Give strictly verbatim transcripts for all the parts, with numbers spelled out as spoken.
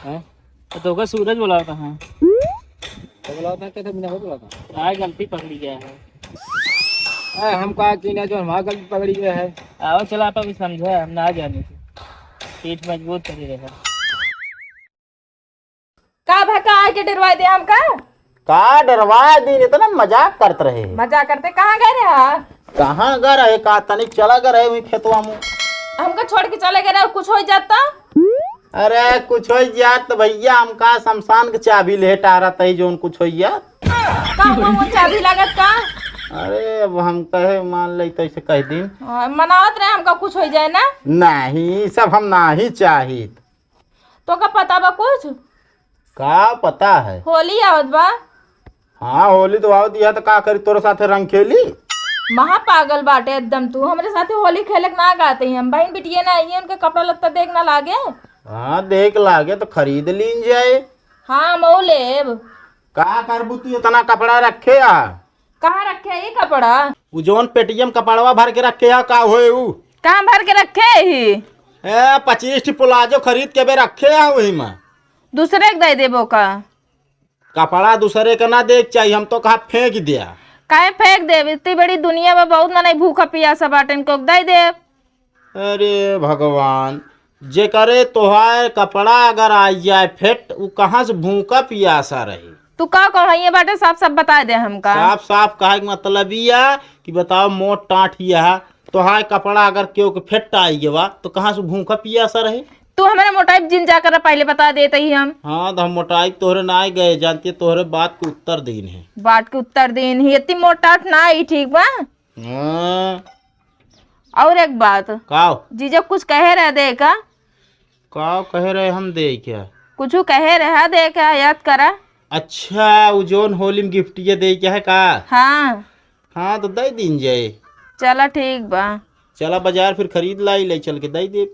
हैं? तो तोका सूरज बोलावत है। तो बोलावत है, कहते बिना हो बोलावत है। हाँ, गलती पकड़ी गया है। ए, हम कहा कि ना, जो हमारा गलती पकड़ी गया है। आओ, चला, आप अभी समझा, हम ना जाने थे। पीठ मजबूत करी रहे। का भा, का आके डरवाए दे हमका? का डरवाए दीन, इतना मजाक करत रहे। मजाक करते, कहाँ गए रहे हा? कहाँ गए रहे, का तनिक चला गए रहे वही खेतवा में। हमका छोड़ के चले गए रहे, कुछ हो जाता? अरे कुछ हो जात तो भैया, हमका शमशान के चाबी ले टारत है, जोन कुछ हो जात। का हुआ, वो चाबी लागत का? अरे अब हम कहे मान ले तो ऐसे कह दीन। हाँ, मनावत रहे हमका कुछ हो जाए ना। नहीं, सब हम ना ही चाहित। तोका पता बा कुछ? का पता है? होली आवत बा। हाँ, होली तो आवत, यह तो का करी, तोरे साथे रंग खेली? महा पागल बाटे एकदम तू। हमरे साथे होली खेले के ना कहते ही हम। बहन बिटिया ना आई है, उनके कपड़ा लत्ता देख ना लागे। हाँ, देख लागे तो खरीद लीन जाए। हाँ, मऊ लेब। का करबू तू, इतना कपड़ा रखे आ? कहाँ रखे है ये कपड़ा? उ जौन पेटियम कपड़वा भर के रखे है, का होए उ? कहाँ भर के रखे ही? ए, पच्चीस ठी प्लाजो खरीद के बे रखे है वही में। दूसरे के दे देबो का? कपड़ा दूसरे के ना दे के चाहिए, हम तो कहा फेंक दिया। काहे फेंक देब? इतनी बड़ी दुनिया में बहुत मनई भूखा पियासा बाटे, इनको दे देब। अरे भगवान, जेकरे तोहार कपड़ा अगर आ जाए फेट, उ कहाँ से भूखा पियासा रही? तू का कहो, ये बाटे साफ साफ बता दे हमका। साफ साफ कहे के मतलब ई है कि बताओ, मोट टाट ही है, तोहार कपड़ा अगर केहू के फेट आई गवा, तो कहाँ से भूखा पियासा रही? तू हमारे मोटाई जिन जाकर पहले बता देते ही हम। हाँ, तो हम मोटाई तोहरे ना आए गए, जानती है, तोहरे बात के उत्तर दीन है। बात के उत्तर दीन ही, इतनी मोट टाट ना आई, ठीक बा? हाँ। और एक बात। का? जीजा कुछ कहे रहे दे का? का कहे रहे हम दे क्या? कुछ कहे रहे दे का, याद करा। अच्छा, उ जोन होली में गिफ्ट ये दे क्या है का? हाँ। हाँ, तो दे दीन जाए। चला ठीक बा। चला बाजार फिर खरीद लाई, ले चल के दे दे।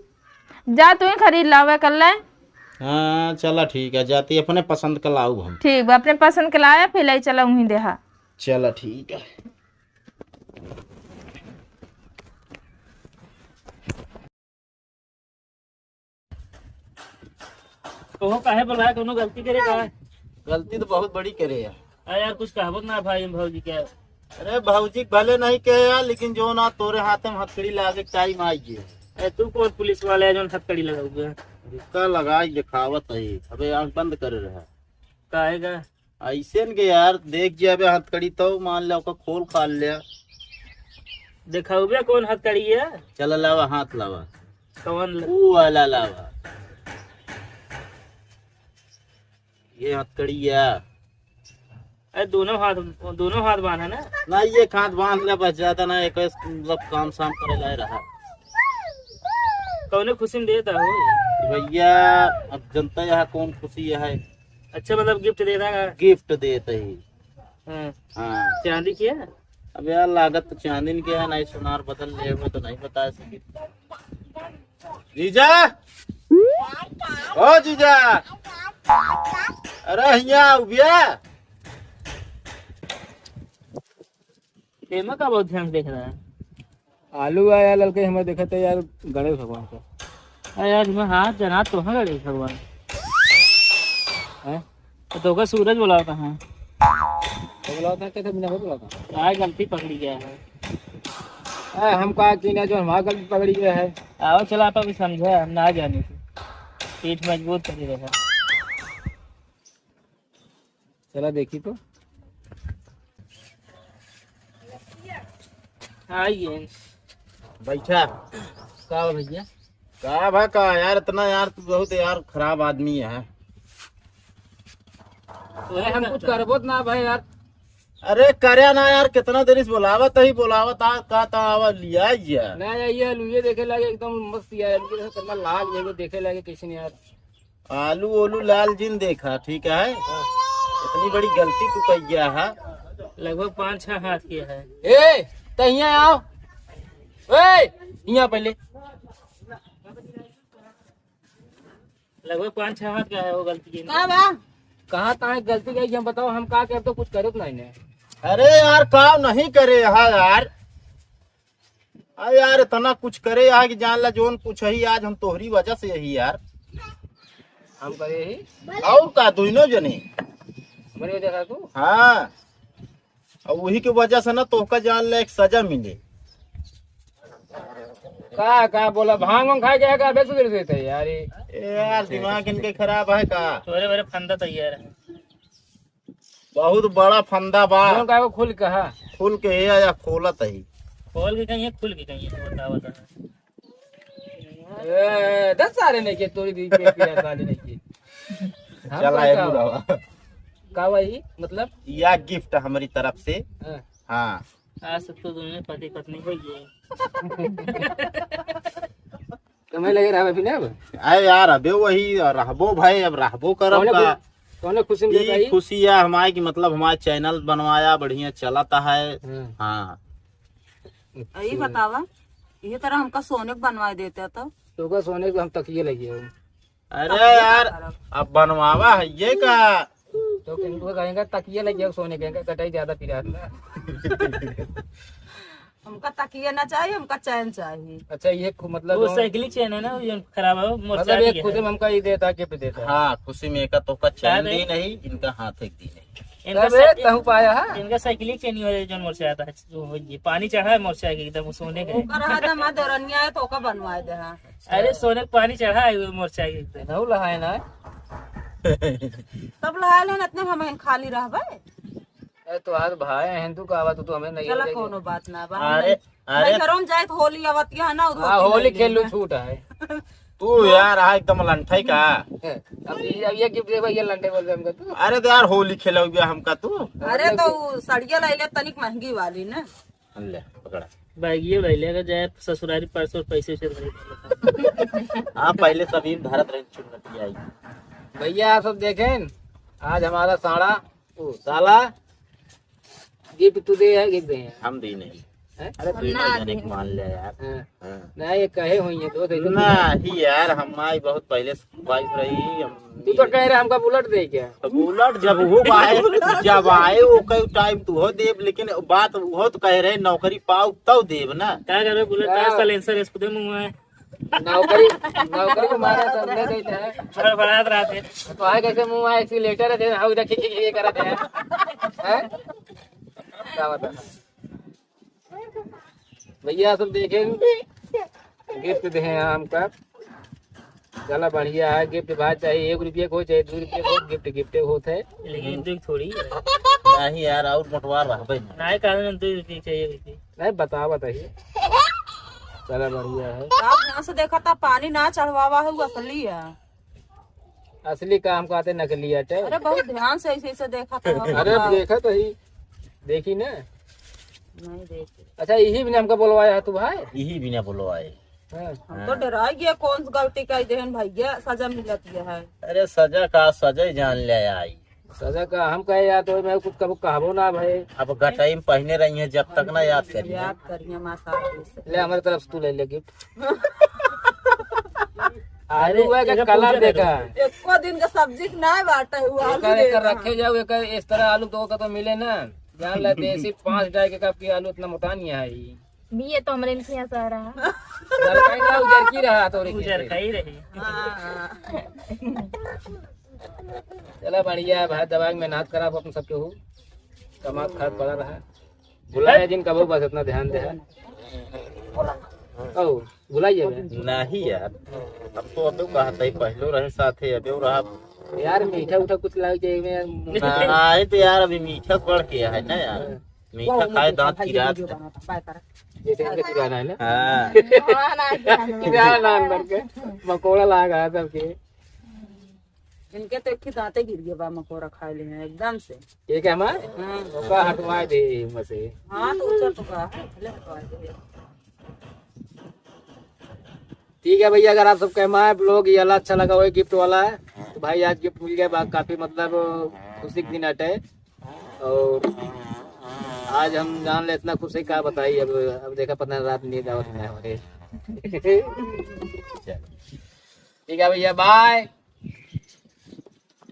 जा तू ही खरीद लावे कर ले। हाँ, चला ठीक है, जाती अपने पसंद का लाऊ हम। ठीक बा, अपने पसंद के लाया, फिर ले चला उहीं देहा। चला ठीक है। तोहो काहे बोलाए, कोनो गलती करे का? गलती तो बहुत बड़ी करे यार। अरे यार, कुछ कहबो ना भाई, हम भौजी के। अरे भौजी भले नहीं कहे यार, लेकिन जो ना तोरे हाथे में हथकड़ी लागे के टाइम आई गए। अरे तू कौन पुलिस वाले है जो हथकड़ी लगाओगे? रुका, लगाई दिखावत है। अबे आँख बंद करे रहा। काहे का? ऐसे न के यार, देख जे अबे हथकड़ी तो मान ले, ओका खोल खाल ले। देखाउबे कौन हथकड़ी है? चला लावा, हाथ लावा। कौन ल- ऊ वाला लावा। ये हथकड़ी है। अरे दोनों हाथ, दोनों हाथ बांधा ना। ना, ये हाथ बांध ले बस, ज्यादा ना, एक मतलब काम शाम करे लाए रहा। कौने खुशी में देता हो? भैया, अब जनता यहाँ कौन खुशी है। अच्छा, मतलब गिफ्ट दे रहा है? गिफ्ट देत ही। हाँ। हाँ। चांदी के है? अब यार, लागत तो चांदी के है, नहीं सुनार बदल ले हुए तो नहीं बता सके। जीजा, ओ जीजा, अरे हिया उबिया। एमा का बहुत ध्यान से देख रहा है? आलू आया ललके, हमें देखत है यार, गणेश भगवान का। अरे यार, मैं हाथ जना तो है गणेश भगवान। हैं? तो तोका सूरज बोलावत है। तो बोलावत है, कैसे बिना बोलावत है? यार, गलती पकड़ी गया है। ए, हम कहा कि ना, जो हमारा गलती पकड़ी गया है। आओ, चला, आप अभी समझा, हम ना जाने थे। पीठ मजबूत करी रहा। चला देखी तो। आइए। बैठा। का हो भैया? का भा का यार, इतना यार, तू बहुत यार खराब आदमी है। अरे हम कुछ करबो त ना भाई यार। अरे करे ना यार, कितना देर से बोलावत ही, बोलावत आ, का ता आवा लिया यार। ना यार, ये आलू ये देखे लागे एकदम मस्त यार, आलू ये कितना लाल, ये देखे लागे कैसे नहीं यार। आलू ओलू लाल जिन देखा, ठीक है? इतनी बड़ी गलती तू कर गया है। लगभग पाँच छह हाथ के है। ए, त हियां आओ। ए, हियां पहले। लगभग पाँच छह हाथ का है वो गलती के। का बा? कहाँ तहाँ गलती गई, हम बताओ, हम का करब तो कुछ करब नहीं ने। अरे यार, काम नहीं करे यहाँ यार। अरे यार, इतना कुछ करे यहाँ कि जान ला, जोन कुछ ही आज हम तोहरी वजह से यही यार। हम करे ही। और का, दोनों जने। हमरे वजह से तू? हाँ। और वही के वजह से ना तोहका जान ले एक सजा मिले। का, का बोला? भांग वांग खा के का बेसुध देते यार ये? ए यार, दिमाग इनके खराब है का? तोरे बरे फंदा तैयार है। बहुत बड़ा फंदा बा। कौन का वो खुल के है? खुल के है या खोलत है? खोल के कहीं है, खुल के कहीं है, तू बतावा तो। ए, दस सारे नहीं के, तोरी दी के पिया साले नहीं के। हम चला, का ए का बुढ़ावा। का भाई, मतलब? या गिफ्ट हमारी तरफ से। हाँ। हाँ। आज से तो दोनों पति पत्नी हो गए। तुम्हें लगे रहा अभी ना अब? अरे यार, अबे वही रहबो भाई, अब रहबो करब कौने का। खु-, कौने खुशी में ई देता ई? खुशी है हमारे कि मतलब हमारे चैनल बनवाया, बढ़िया चलता है। हाँ। हाँ। यही बतावा, ये तरह हमका सोने के बनवा देते तो। तो का सोने को हम तकिए लगे हो। अरे तकिया यार, का करब? अब बनवावा है ये का? तो किनको कहेंगे तकिए लगे हो सोने के, कटाई ज्यादा पिरात ना। हमका तकिया ना चाहिए, हमका चैन चाहिए। अच्छा, ये खु-, मतलब वो जो साइकिल चैन है ना, वो जो खराब है, वो मोर्चा मतलब ये दिया खुशी है। में हमका ये देता, गिफ्ट देता है। हाँ, खुशी में एका तोहका चैन दी नहीं, इनका हाथ एक दी नहीं। इनका तबे सा-, तहु पाया है। इनका साइकिल चैन ही हो, जो मोर्चा आता है, वो, वो ये पानी चढ़ा है मोर्चा के एकदम, वो सोने का है। ओकर हाथ हमार देवरनिया है, तो ओका बनवाए दे, हाँ। अरे, सोने का पानी चढ़ा है वो मोर्चा के एकदम। तहु लहाए ना। सब लहाए लेन, इतने में हम खाली रहबे। अरे, तोहार भाई है, तू का बात, तू हमें नहीं चला, लेके कोनो बात ना बा। अरे, हम अरे। नैहरों में जाए तो होली आवत है ना, उधर हाँ, होली होली खेल लू, खेल छूट है। तू यार, आ एकदम लंठई का। अब ये, अब ये गिफ्ट देबा, ये लंठई बोल दे हमका तू। अरे तो यार, होली खेलौबे हमका तू। अरे तो उ सड़िया लाई ले, तनिक महंगी वाली ना। ले, पकड़ा। बैगिए भाई, लेकर जाए ससुरारी, परसों पैसे से भाई। हाँ, पहले सभी धरत रहे चुन्नती आई। भैया, आप सब देखें, आज हमारा साड़ा ओ, साला, गिफ्ट तू दे है, गिफ्ट दे है। हम दी नहीं। हैं? अरे, तू ना ना जाने दे। के मान ले यार। हाँ। हाँ। ना, ये कहे हुई है, तो ऐसे ना, तू ही यार, हम आई बहुत पहले से ख्वाहिश रही, हम तू तो कह रहे हमका बुलेट दे क्या? तो बुलेट जब वो आए, जब आए, वो कई टाइम तू हो देब, लेकिन बात वो तो कह रहे, नौकरी पाओ तब देब ना। क्या करे, बुलेट का का? साइलेंसर इसको दे मुंह में। नौकरी, नौकरी को मारे तो ले देते हैं। बड़बड़ात रहते। तो आए कैसे मुंह आए, एक्सीलेटर है, हाँ, उधर खिक, खिक, खिक करत है। हैं? क्या बता? भैया सब देखे, गिफ्ट दे हैं हमका। चला बढ़िया है, गिफ्ट बात चाहे एक रुपये को, चाहे दो रुपये को, गिफ्ट गिफ्टे होत है। लेकिन एक दो थोड़ी है। नहीं यार, और मोटवा रहबे नहीं। नहीं, कारण दो रुपये चाहिए, रुपये। नहीं, बतावा तो ही। चला, बढ़िया है। आप यहाँ से देखा था, पानी ना चढ़वावा है, वो असली है। असली का हमको आते, नकली आते। अरे, बहुत ध्यान से ऐसे, ऐसे देखा था। अरे, अब देखा तो ही, देखी ना। नहीं देखी। अच्छा, यही भी हमका बोलवाया है तू भाई? यही बिना बोलवाए। हाँ। हम तो हाँ। डराई गया, कौन सी गलती कई देहन भैया, सजा मिलत गया है। अरे, सजा का, सजा ही जान ले आई। सजा का हम कहे यार, तो मैं कुछ कबो कहबो ना भाई। अब गटाई में पहने रही है, जब तक ना याद करिए। याद करिए, माँ साहब से। ले, हमारे तरफ से तू ले ले गिफ्ट। आलू है का एकर कलर पूजा देखा करो। है। एको दिन का सब्जी के ना बाटे, वो आलू एकर, एकर देखा। रखे जाओ, एकर इस तरह आलू तो, का तो मिले ना। जान ले, देसी पाँच डाई के कप की आलू इतना मोटा नहीं आई। बीए तो हमरे इनके यहाँ से आ रहा। उजर का ही रहा, उजर की रहा तोरे उजर खेते। का ही रही। हाँ। चला बढ़िया है भाई, दवाई में मेहनत करा अपन सबके हो, कमात खात पड़ा रहा। भुलाए जिन कबो बस इतना ध्यान दे। ओ, भुलाइए बे। नहीं यार, हम तो अबे कहत ही, पहलो रहे साथे, अबे रहा। यार मीठा उठा कुछ लाग जाए में। नहीं तो यार, अभी मीठा बढ़ के है ना यार। मीठा खाए दांत किरात है। जैसे इनका चुराना है ना? हाँ। हाँ, ना, ना, ना। किराना नाम करके मकोड़ा लाग रहा सबके। इनके तो एक ही दांते गिर गया बा, मकोड़ा खा ले हैं एकदम से। ये क्या हमार? हाँ। ओका हटवा दे मसे। हाँ, तो उचर तो का है, ले हटवा दे। ठीक है भैया, अगर आप सबके हमारे ब्लॉग ये वाला अच्छा लगा हो, गिफ्ट वाला, तो भाई आज गिफ्ट मिल गया बा, काफी मतलब खुशी के दिन अटे। और आज हम जान ले इतना खुशी का बताई, अब, अब देखा पता नहीं रात नींद आवत नहीं हमारे। ठीक है भैया, बाय।